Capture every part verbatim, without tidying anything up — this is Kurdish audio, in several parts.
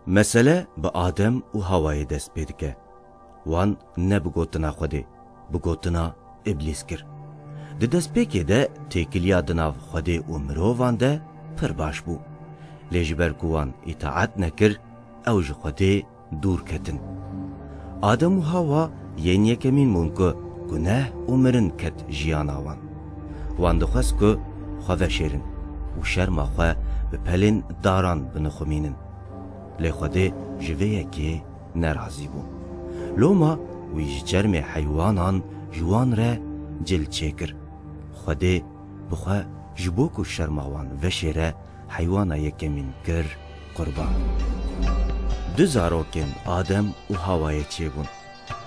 Mesele bi Adem û Hawayê dest pê dike. Wan ne bi gotina Xwedê, bi gotina Îblîs kir. Di destpêkê de têkiliya di nav Xwedê û mirovan de pir baş bû. Lê ji ber ku wan îtaet nekir, ew ji Xwedê dûr ketin. Adem û Hawa yên yekemîn bûn ku guneh û mirin ket jiyana wan. Wan dixwest ku xwe veşêrin û şerma xwe bi pelên daran binixumînin. Lê Xwedê ji vê yekê nerazî bû. Loma wî ji çermê heywanan ji wan re cil çêkir. Xwedê bi xwe ji bo ku şerma wan veşêre, heywana yekemîn kir qurban. Du zarokên Adem û Hawayê çêbûn.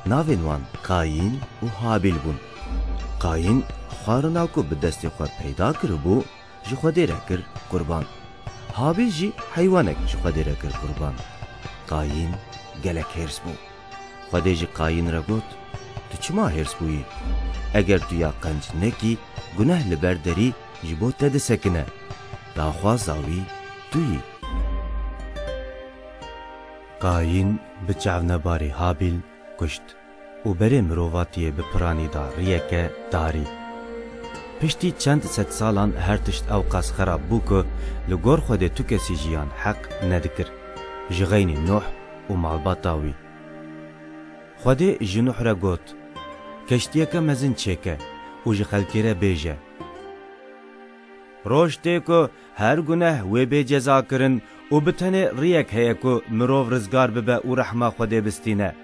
Navên wan Kayîn û Habîl bûn. Kayîn xwarina ku bi destê xwe peyda kiribû, ji Xwedê re kir qurban. Habîl jî heywanek ji Xwedê re kir qurban. Kayîn gelek hêrs bû. Xwedê ji Kayîn re got, "Tu çima hêrs bûyî? Eger tu ya qenc nekî, guneh li ber derî ji bo te disekine. Daxwaza wî tu yî." Kayîn bi çavnebarê Habîl kuşt û berê mirovatiyê bi piranî da riyeke tarî. Piştî çend sed salan her tişt ewqas xerab bû ku li gor Xwedê tu kesî jiyan heq nedikir. Ji xeynî Nuh û malbata wî. Xwedê ji Nuh re got, "Keştiyeke mezin çêke û ji xelkê re bêje, 'Roj tê ku her guneh wê bê cezakirin û bi tenê riyek heye ku mirov rizgar bibe û rehma Xwedê bistîne.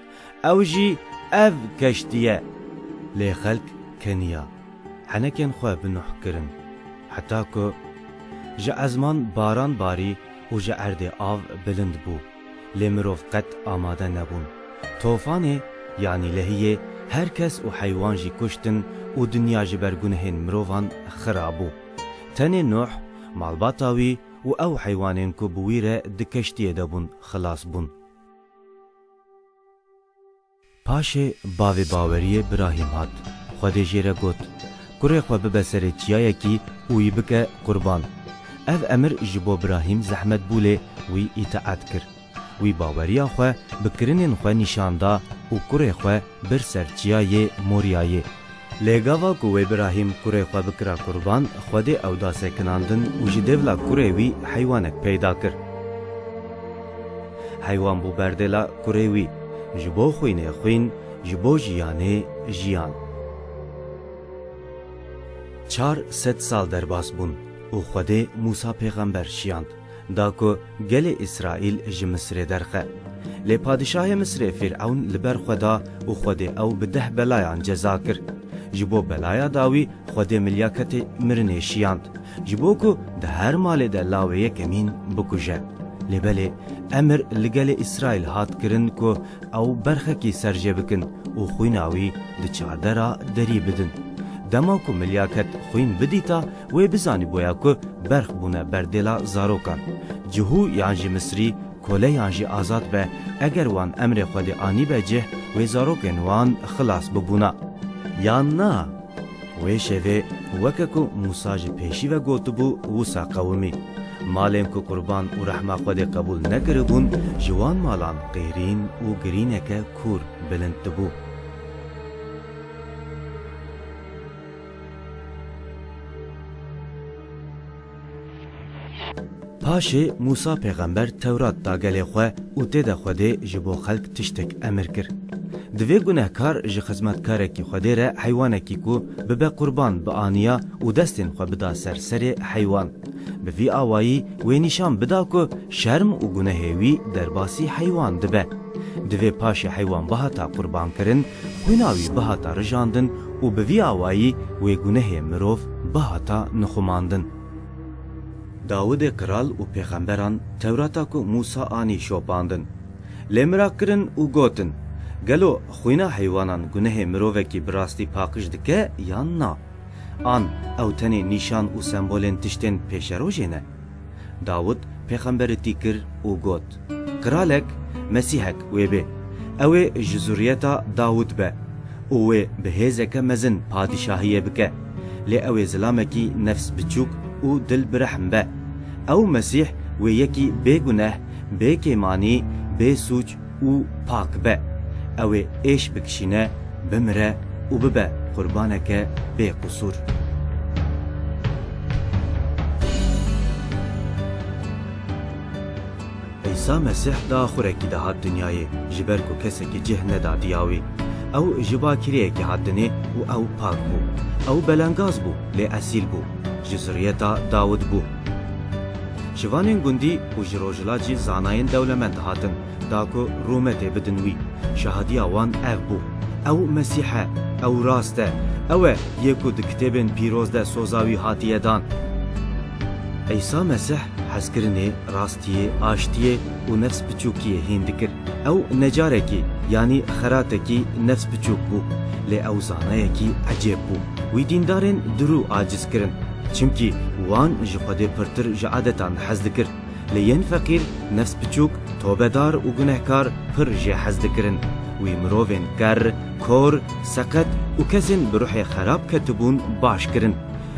Ew jî ev keştî ye.'" Lê xelk keniya, henekên xwe bi Nuh kirin, heta ku ji ezman baran barî û ji erdê av bilind bû. Lê mirov qet amade nebûn. Tofanê, yanî lehiyê, her kes û heywan jî kuştin û dinya ji ber gunehên mirovan xira bû. Tenê Nuh, malbata wî û ew heywanên ku bi wî re di keştiyê de bûn, xilas bûn. Paşê bavê baweriyê Birahîm hat. Xwedê jê re got, "Kurê xwe bibe serê çiyayekî û wî bike qurban." Ev emir ji bo Birahîm zehmet bû, lê wî îtaet kir. Wî baweriya xwe bi kirinên xwe nîşan da û kurê xwe bir ser çiyayê Moriyayê. Lê gava ku wê Birahîm kurê xwe bikira qurban, Xwedê ew da sekinandin û ji dêvla kurê wî heywanek peyda kir. Heywan bû berdêla kurê wî, ji bo xwînê xwîn, ji bo jiyanê jiyan. Çar sed sal derbas bûn û Xwedê Mûsa pêxember şiyand, da ku gelê Îsraîl ji Misirê derxe. Lê padişahê Misirê Fîr'ewn li ber xwe da û Xwedê ew bi deh belayan ceza kir. Ji bo belaya dawî Xwedê milyaketê mirinê şiyand, ji bo ku di her malê de lawê yekemîn bikuje. Lê belê emir li gelê Îsraîl hat kirin ku ew berxekî serjê bikin û xwîna wî di çardera derî bidin. Dema ku milyaket xwîn bidîta, wê bizanîboya ku berx bûne berdêla zarokan. Cihû yan jî Misrî, kole yan jî azad be, eger wan emrê Xwedê anîbe cih, wê zarokên wan xilas bibûna. Yan na? Wê şevê, weke ku Mûsa ji pêşî ve gotibû, wisa qewimî. Malên ku qurban û rehma Xwedê qebûl nekiribûn, ji wan malan qêrîn û girîneke kûr bilind dibû. Paşê Mûsa pêxember Tewrat da gelê xwe û tê de Xwedê ji bo xelk tiştek emir kir. Divê gunehkar ji xizmetkarekî Xwedê re heywanekî ku bibe qurban bianiya û destên xwe bida ser serê heywan. Bi vî awayî wê nîşan bida ku şerm û gunehê wî derbasî heywan dibe. Divê paşê heywan bihata qurbankirin, xwîna wî bihata rijandin û bi vî awayî wê gunehê mirov bihata nixumandin. Dawidê qral û pêxemberan Tewrata ku Mûsa anî şopandin. Lê miraq kirin û gotin, "Gelo xwîna heywanan gunehê mirovekî bi rastî paqij dike yan na? An ew tenê nîşan û sembolên tiştên pêşerojê ne?" Dawid pêxemberitî kir û got, "Qiralek, Mesîhek wê bê. Ew ê ji zuriyeta Dawid be û wê bi hêzeke mezin padîşahiyê bike. Lê ew ê zilamekî nefs biçûk û dil bi rehm be. Ew Mesîh wê yekî bêguneh, Bê kêmanî, bê sûc û pak be. Ew ê êş bikişîne, bimire û bibe qurbaneke bê qusûr. Îsa Mesîh di axurekî de hat dinyayê, ji ber ku kesekî cih neda diya wî. Ew ji bakireyekî hat dinê û ew pak bû. Ew belengaz bû, lê esîl bû. Ji zuriyeta Dawid bû. Ji vanên gundî û ji rojhilat jî zanayên dewlemend dihatin, da ku rûmetê bidin wî. Şahadiya wan ev bû: Ew Mesîh e, ew rast e, ew e yê ku di kitêbên pîroz de soza wî hatiye dan. Îsa Mesîh hezkirinê, rastiyê, aştiyê û nefs piçûkiyê hîn dikir. Ew necarekî, yanî xeratekî nefs piçûk bû, lê ew zanayekî ecêb bû. Wî dîndarên dirû aciz kirin, çimkî wan ji Xwedê pirtir ji adetan hez dikir. Lê yên feqîr, nefs piçûk, tobedar û gunehkar pir jê hez dikirin. Wî mirovên ker, kor, seqet û kesên bi ruhê xerab ketibûn baş kirin.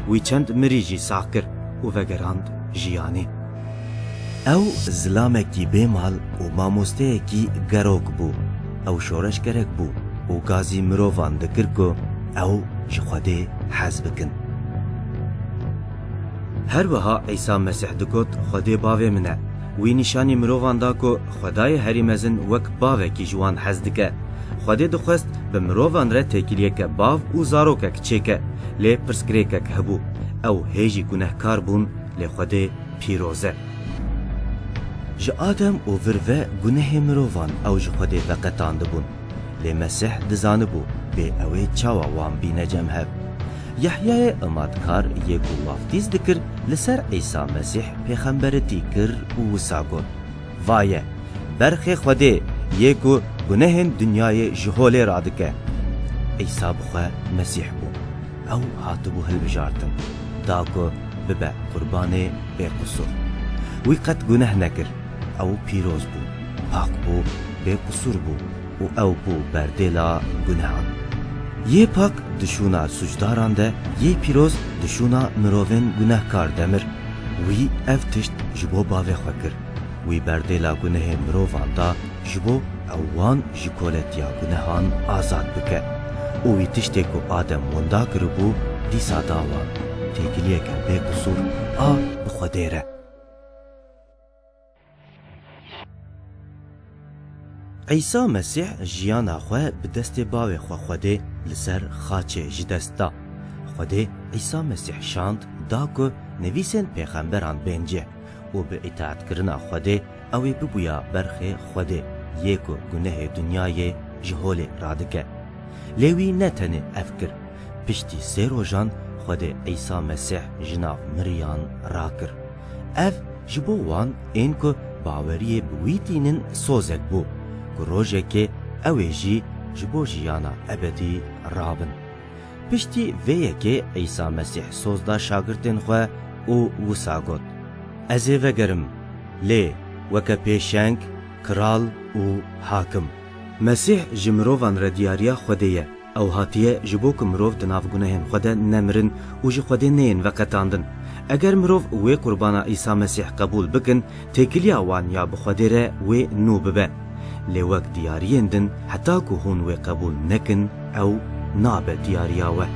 Wî çend mirî jî sax kir û vegerand jiyanê. Ew zilamekî bêmal û mamosteyekî gerok bû. Ew şoreşgerek bû û gazî mirovan dikir ku ew ji Xwedê hez bikin. Her wiha Îsa Mesîh digot, Xwedê Bavê min e. Wî nîşanî mirovan da ku Xwedayê Herî Mezin wek bavekî ji wan hez dike. Xwedê dixwest bi mirovan re têkiliyeke bav û zarokek çêke, lê pirsgirêkek hebû. Ew hê jî gunehkar bûn, lê Xwedê pîroz e. Ji Adem û vir ve gunehê mirovan ew ji Xwedê veqetandibûn. Lê Mesîh dizanibû bê ew ê çawa wan bîne cem hev. Yehyayê Imadkar yê ku waftîz dikir, li ser Îsa Mesîh pêxemberetî kir û wisa got, Vaye, berxê Xwedê yê ku gunehên dinyayê ji holê radike. Îsa bi xwe Mesîh bû. Ew hatibû hilbijartin, da ku bibe qurbanê bêqusûr. Wî qet guneh nekir. Ew pîroz bû, pak bû, bêqusûr bû û ew bû berdêla gunehan. Yê pak di şûna sûcdaran de, yê pîroz di şûna mirovên gunehkar de mir. Wî ev tişt ji bo bavê xwe kir. Wî berdêla gunehê mirovan da ji bo ew wan ji koletiya gunehan azad bike. Û wî tiştê ku Adem winda kiribû, dîsa da wan. Têkiliyeke bêqusûr a bi Xwedê re. Îsa Mesîh jiyana xwe bi destê Bavê xwe Xwedê li ser xaçê ji dest da. Xwedê Îsa Mesîh şand, da ku nivîsên pêxemberan bên cih û bi îtaatkirina Xwedê ew ê bibûya berxê Xwedê, yê ku gunehê dinyayê ji holê radike. Lê wî ne tenê ev kir. Piştî sê rojan Xwedê Îsa Mesîh ji nav miriyan rakir. Ev ji bo wan ên ku baweriyê bi wî tînin sozek bû, ku rojekê ew ê jî ji bo jiyana ebedî rabin. Piştî vê yekê Îsa Mesîh soz da şagirtên xwe û wisa got, Ez ê vegerim, lê weke pêşeng, kral û hakim. Mesîh ji mirovan re diyariya Xwedê ye. Ew hatiye ji bo ku mirov di nav gunehên xwe de nemirin û ji Xwedê neyên veqetandin. Eger mirov wê qurbana Îsa Mesîh qebûl bikin, têkiliya wan ya bi Xwedê re wê nû bibe. Lê wek diyariyên din, heta ku hûn wê qebûl nekin, ew nabe diyariya we.